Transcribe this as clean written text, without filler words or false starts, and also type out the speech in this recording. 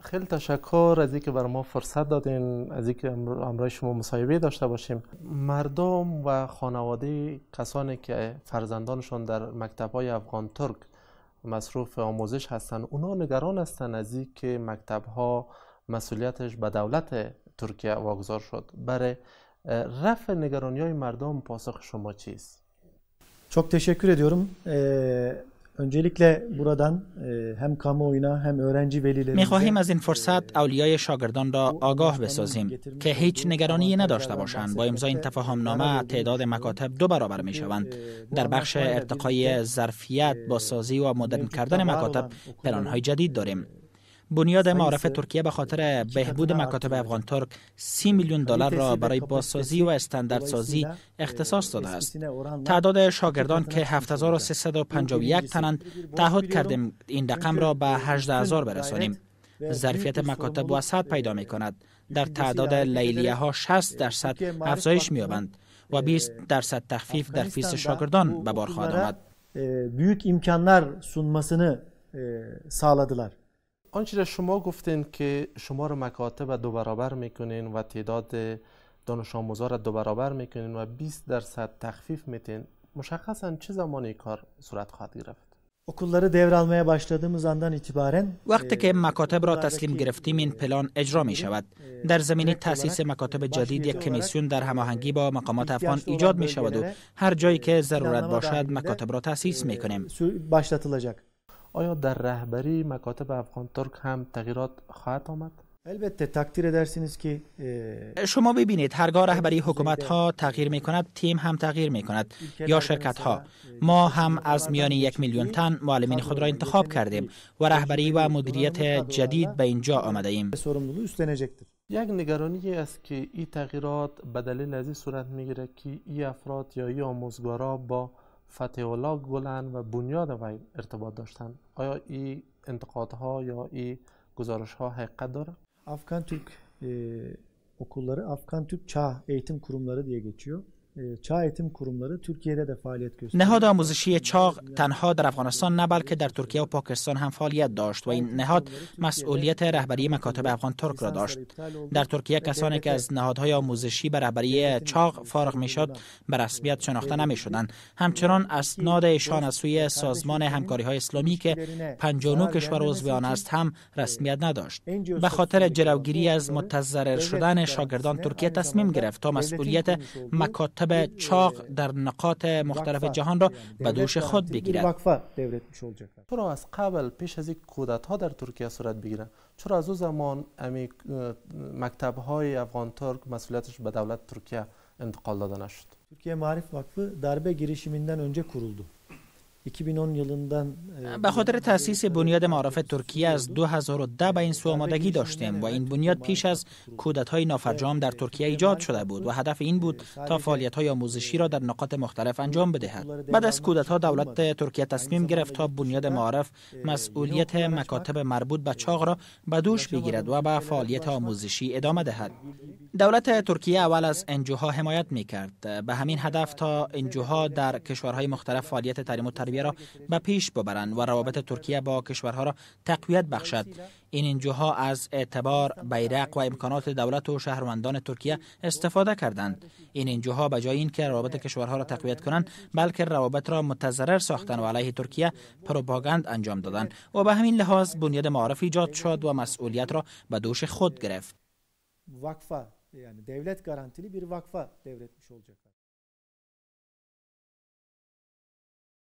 خیلی تشکر از اینکه بر ما فرصت دادین، از اینکه همراه شما مصاحبه داشته باشیم. مردم و خانواده کسانی که فرزندانشان در مکتب‌های افغان ترک مصروف آموزش هستند، اونا نگران هستند از اینکه مکتب‌ها مسئولیتش به دولت ترکیه واگذار شد. برای رفع نگرانی‌های مردم پاسخ شما چیست؟ Çok teşekkür ediyorum. Öncelikle buradan hem kamuoyuna hem öğrenci velilerimize میخواهیم از این فرصت اولیای شاگردان را آگاه بسازیم که هیچ نگرانی نداشته باشند. با امضای این تفاهم نامه تعداد مکاتب 2 برابر می شوند. در بخش ارتقای ظرفیت، بازسازی و مدرن کردن مکاتب پلان های جدید داریم. بنیاد معارف ترکیه به خاطر بهبود مکاتب افغان ترک 30 میلیون دلار را برای بازسازی و استانداردسازی اختصاص داده است. تعداد شاگردان که 7351 تنند، تعهد کردیم این رقم را به 18,000 برسانیم. ظرفیت مکاتب وسعت پیدا می کند. در تعداد لیلیه ها 60% افزایش می یابند و 20% تخفیف در فیس شاگردان به بار خواهد آمد. Büyük imkanlar sunmasını sağladılar. آنچه را شما گفتین که شما رو مکاتب 2 برابر میکنین و تعداد دانش آموزا را 2 برابر میکنین و 20% تخفیف میتین، مشخصا چه زمانی کار صورت خواهد گرفت؟ Okulları devralmaya başladığımız andan itibaren وقتی که مکاتب را تسلیم گرفتیم این پلان اجرا می شود. در زمینه تاسیس مکاتب جدید یک کمیسیون در هماهنگی با مقامات افغان ایجاد می شود و هر جایی که ضرورت باشد مکاتب را تاسیس می کنیم. Başlatılacak. آیا در رهبری مکاتب افغان ترک هم تغییرات خواهد آمد؟ Elbette takdir edersiniz ki شما ببینید، هرگاه رهبری حکومت ها تغییر می کند، تیم هم تغییر می کند یا شرکت ها. ما هم از میان 1 میلیون تن معلمین خود را انتخاب کردیم و رهبری و مدیریت جدید به اینجا آمده ایم. Sorumluluğu üstlenecektir. یک نگرانی است که این تغییرات به دلیل از این صورت میگیره که این افراد یا این آموزگارا با فتح الله گولن و بنیاد وی ارتباط داشتن. آیا این انتقادها یا این گزارش ها حقیقت داره؟ Afgan Türk okulları Afgan Türk Çağ Eğitim Kurumları diye geçiyor. Çağ Eğitim Kurumları Türkiye'de de faaliyet gösteriyor. نهاد آموزشی چاغ تنها در افغانستان نه، بلکه در ترکیه و پاکستان هم فعالیت داشت و این نهاد مسئولیت رهبری مکاتب افغان ترک را داشت. در ترکیه کسانی که از نهادهای آموزشی به رهبری چاغ فارغ میشد به رسمیت شناخته نمی شدند. همچنان اسناد ایشان از سوی سازمان همکاری های اسلامی که 59 کشور عضو آن است هم رسمیت نداشت. به خاطر جلوگیری از متضرر شدن شاگردان، ترکیه تصمیم گرفت تا مسئولیت مکاتب چاغ در نقاط مختلف جهان را به دوش خود Bir بگیرد. Vakfa devretmiş olacaklar. چرا از قبل، پیش از یک کودتا در ترکیه صورت بگیره، چرا از او زمان امی مکتب های افغان ترک مسئولیتش به دولت ترکیه انتقال داده نشد؟ Türkiye Maarif Vakfı darbe girişiminden önce kuruldu. 2010 yılından به خاطر تأسیس بنیاد معارف ترکیه از 2010 به این سو آمادگی داشتیم و این بنیاد پیش از کودتای نافرجام در ترکیه ایجاد شده بود و هدف این بود تا فعالیت های آموزشی را در نقاط مختلف انجام بدهد. بعد از کودتا دولت ترکیه تصمیم گرفت تا بنیاد معارف مسئولیت مکاتب مربوط به چاغ را به دوش بگیرد و به فعالیت آموزشی ادامه دهد. دولت ترکیه اول از NGO ها حمایت می کرد، به همین هدف تا NGO ها در کشورهای مختلف فعالیت تعلیم و تربیه را به پیش ببرند و روابط ترکیه با کشورها را تقویت بخشد. این NGO ها از اعتبار، بیرق و امکانات دولت و شهروندان ترکیه استفاده کردند. این NGO ها به جای اینکه روابط کشورها را تقویت کنند، بلکه روابط را متضرر ساختند و علیه ترکیه پروپاگاند انجام دادند و به همین لحاظ بنیاد معارف ایجاد شد و مسئولیت را به دوش خود گرفت. Vakfa, yani devlet garantili bir vakfa devretmiş olacaklar.